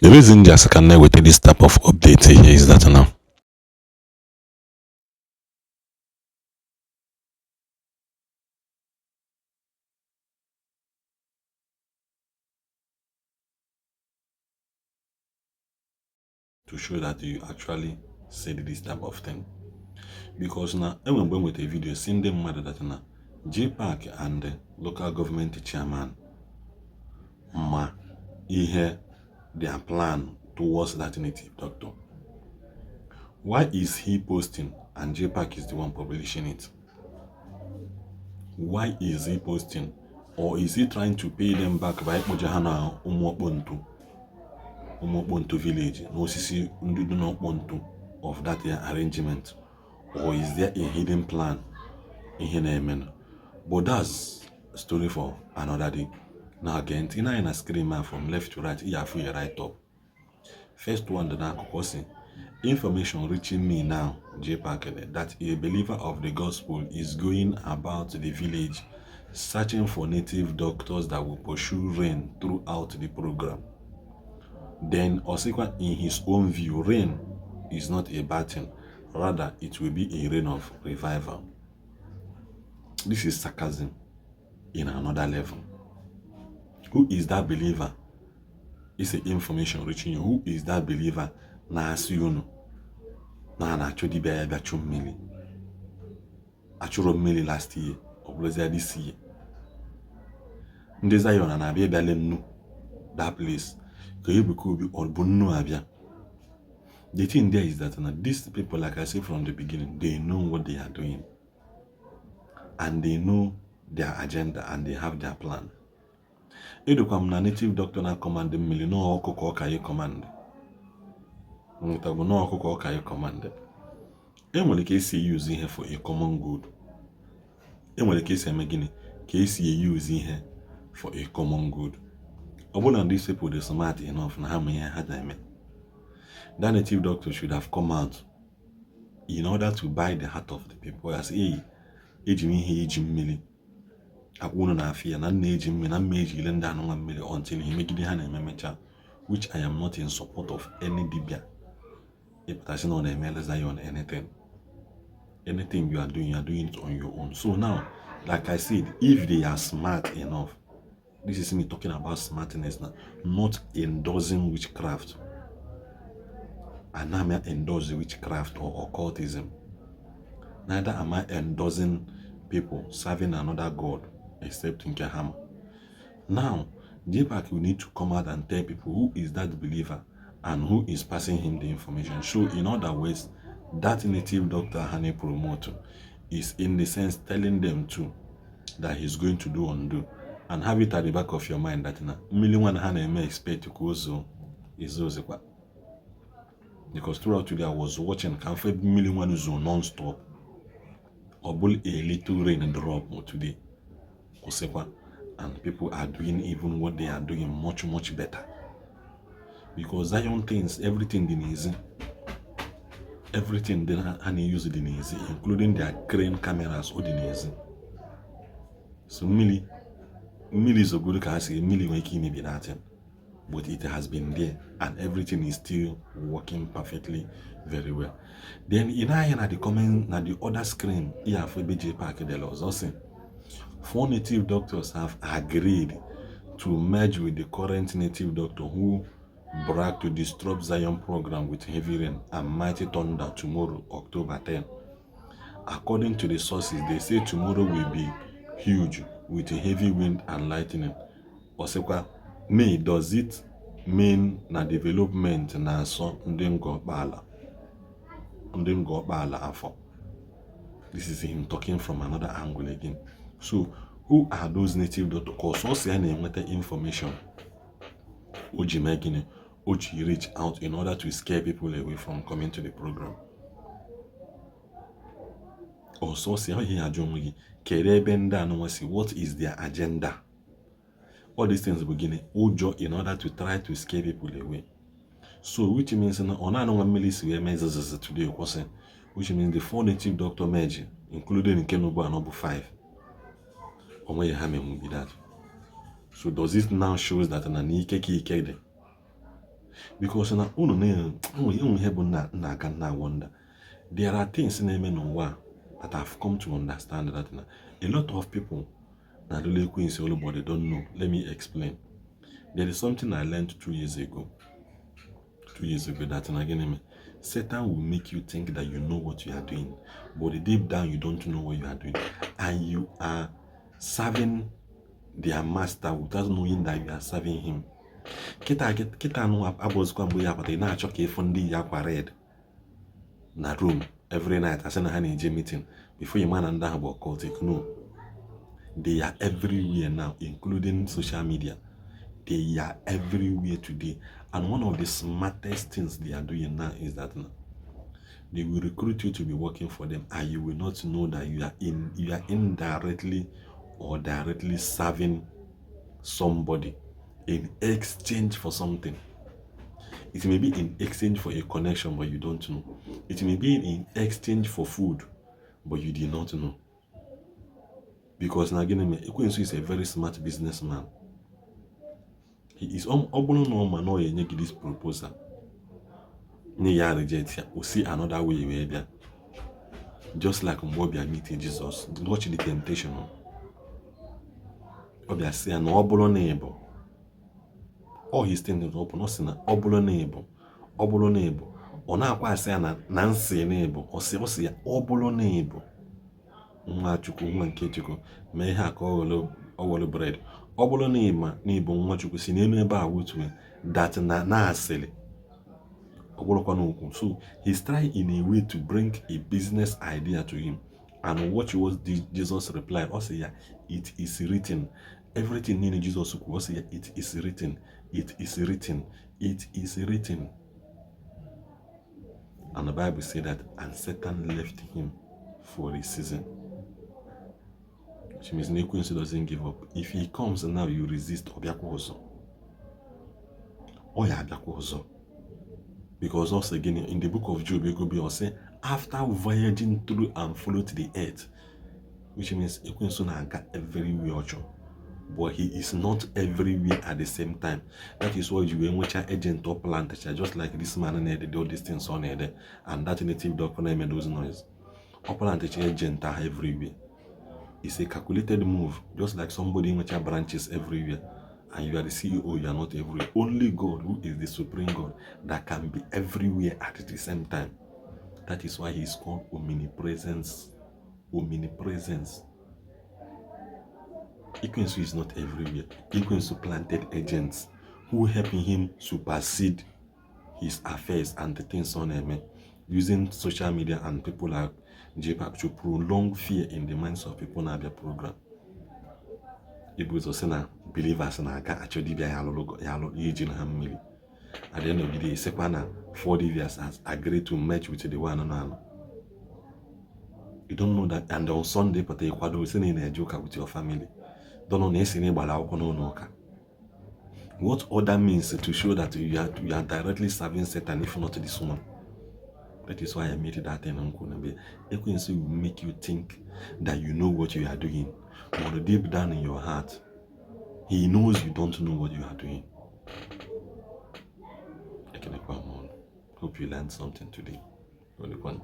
The reason ji asị ka m na-eweta this type of update here is that now to show that you actually said this type of thing, because na enwe mgbe nweta video si ndị mmadụ that na JPAC and the local government chairman ma ihe their plan towards that native doctor. Why is he posting and JPAC is the one publishing it? Why is he posting? Or is he trying to pay them back by ịkpọje ha na Ụmụokpontu, Ụmụokpontu village, n'osisi ndị dị n'Okpontu of that arrangement? Or is there a hidden plan ihe na-emenụ? But that's story for another day. Now gee ntị, ị na-anya na screen ma from left to right, ị afụ ya right up. First one dị n'akụkụ si, "Information reaching me now, JPAC, that a believer of the gospel is going about the village searching for native doctors that will pursue rain throughout the program." Then ọ sịkwa, in his own view, rain is not a bad thing, rather it will be a rain of revival. This is sarcasm in another level. Who is that believer? It's a information reaching you. Who is that believer na-asị unu na a na-achọ dibịa ya bịa chụ mmiri? Achụrụ mmiri last year, ọ bụrụzia this year. Ndị Zion na-abịa ịbịale nnu that place ka Ebuka Obi ọ bụ nnu abịa. The thing there is that na these people, like I said from the beginning, they know what they are doing and they know their agenda and they have their plan. Edokwa m na native doctor na command mmiri n'ọkụ ka ọ ka ya command nwetago n'ọkụ ka ọ ka ya command. Enwere ka esi use ihe for a common good, enwere ka esi eme gịnị, ka esi use ihe for a common good. Ọ bụrụ na these people dey smart enough na ha ma ihe ha na-eme, that native doctor should have come out in order to buy the heart of the people. Ya sị, "Hey, eji m ihe iji mmiri akwa unu na-afị ya na nna eji mmiri na mma eji ile ndị anụnwa mmiri until ha emegide ha na-eme mecha," which I am not in support of any dibia ịpụtasị na ọ na-eme Zion anything. Anything you are doing, you are doing it on your own. So now, like I said, if they are smart enough, this is me talking about smartness now, not endorsing witchcraft. And I'm not endorse witchcraft or occultism. Neither am I endorsing people serving another god except nke ha ma. Now, JPAC will need to come out and tell people who is that believer and who is passing him the information. So, in other words, that native doctor Honey promote is in the sense telling them too that he's going to do undo. And have it at the back of your mind that na mmiri nwa na ha na-eme expect ka o zoo ezozikwa. Because throughout today I was watching ka mfe mmiri nwa zoo non-stop. Ọ bụrụ a little rain drop today kwụsịkwa, and people are doing even what they are doing much much better, because Zion things, everything dị n'ezi, everything dị ha na-use dị n'ezi, including their crane cameras, ọ dị n'ezi. So mmiri mmiri zogoro ka ha si mmiri nwere ike imebi that, but it has been there and everything is still working perfectly very well. Then ị na-anya na the comment na the other screen, ihe afọ ebe JPAC dere ọzọ sị, "Four native doctors have agreed to merge with the current native doctor who brag to disrupt Zion program with heavy rain and mighty thunder tomorrow, October 10. According to the sources, they say tomorrow will be huge with heavy wind and lightning." Ọsịkwa, "May does it mean na development na-asọ ndị Ngọkpala, ndị Ngọkpala afọ?" This is him talking from another angle again. So who are those native doctors? Ka ọsọsọ ya na-enweta information o ji mee gịnị, o ji reach out in order to scare people away from coming to the program? Ọsọsọ ya ihe ajụ onwe gị, kedu ebe ndị anụnwa si? What is their agenda? All these things bụ gịnị? Ụjọ, in order to try to scare people away. So which means na ọ na-anụnwa mmiri si wee mee zizizi today kwụsị, which means the four native doctor merge, including nke n'ugbu anọ bụ five, onweghị ha menwu be that. So does it now shows that na n'ike ka ike dị? Because na unu na-enwe ihe bụ nna nna aka nna wonder. There are things na-eme n'ụwa that I've come to understand that na a lot of people na-alụlụ ekwensu olu, but they don't know. Let me explain. There is something I learned 2 years ago. 2 years ago, that na gịnị mee? Satan will make you think that you know what you are doing, but deep down you don't know what you are doing, and you are serving their master without knowing that you are serving him. Kịta kịta anụ abụzikwa mgbe ya pụta, ị na-achọ ka ịfụ ndị yi akwa red na room every night, asị na ha na-eje meeting, before you ma na ndị ahụ bụ occultic. No, they are everywhere now, including social media. They are everywhere today, and one of the smartest things they are doing now is that now they will recruit you to be working for them, and you will not know that you are indirectly or directly serving somebody in exchange for something. It may be in exchange for a connection, but you don't know. It may be in exchange for food, but you did not know. Because na gịnị mere? Ekwensu is a very smart businessman. He is, ọ bụrụ na ọ ma na ọ ya enye gị this proposal nye ya reject ya, o si another way wee bịa. Just like mgbe ọ bịa meet Jesus, watch the temptation. Ọ bịa sị ya na ọ bụrụ na ị bụ, all his things open, ọ sị na ọ bụrụ na ị bụ, ọ bụrụ na ị bụ, ọ na-akwa asị ya na nsị na ị bụ, ọ sị ya, ọ bụrụ na ị bụ nwa Chukwu, nwa nke Chukwu, mee ihe a ka ọ ghọrọ bread. Ọ bụrụ na ị ma na ị bụ nwa Chukwu, si n'elu ebe a wutue that na asịrị ọ bụrụkwa n'okwu. So he's trying in a way to bring a business idea to him, and what was Jesus replied? Ọ sị ya, "It is written." Everything niile Jesus kwuru, ọ sị ya, "It is written, it is written, it is written." And the Bible say that and Satan left him for a season, which means na ekwensu doesn't give up. If he comes now, you resist, ọ bịakwa ọzọ, ọ ya abịakwa ọzọ. Because also again in the book of Job, ego be say after voyaging through and float the earth, which means ekwensu na-aga everywhere ọ chọrọ, but he is not everywhere at the same time. That is why you wee nwecha agent or plantacha, just like this man na-ede all these things ọ na-ede, and that native doctor na-eme those noise. Ọ plantacha agent ahụ everywhere. It's a calculated move, just like somebody nwecha branches everywhere and you are the CEO, you are not everywhere. Only God, who is the supreme God, that can be everywhere at the same time. That is why he is called omnipresence. Omnipresence. Ekwensu is not everywhere. Ekwensu planted agents who helping him supersede his affairs and the things on him, using social media and people like JPAC to prolong fear in the minds of people na-abịa program. Ibu ụzọ sị na believers na-aga achọ dibịa ya alụrụ ya alụ ya eji ha mmiri. At the end of the day, sịkwa na four dibias has agreed to merge with the one nọ anọ. You don't know that. And on Sunday pụta ịkwado sị na ị na-eje ụka with your family. Don't know na esi na ịgbara akwụkwọ n'ụlọ ụka. What other means to show that you are directly serving Satan if not this one? That is why I made that thing. Nkwụ ekwensu will make you think that you know what you are doing, but deep down in your heart, he knows you don't know what you are doing. Ekenekwa m unu. Hope you learned something today. Only one.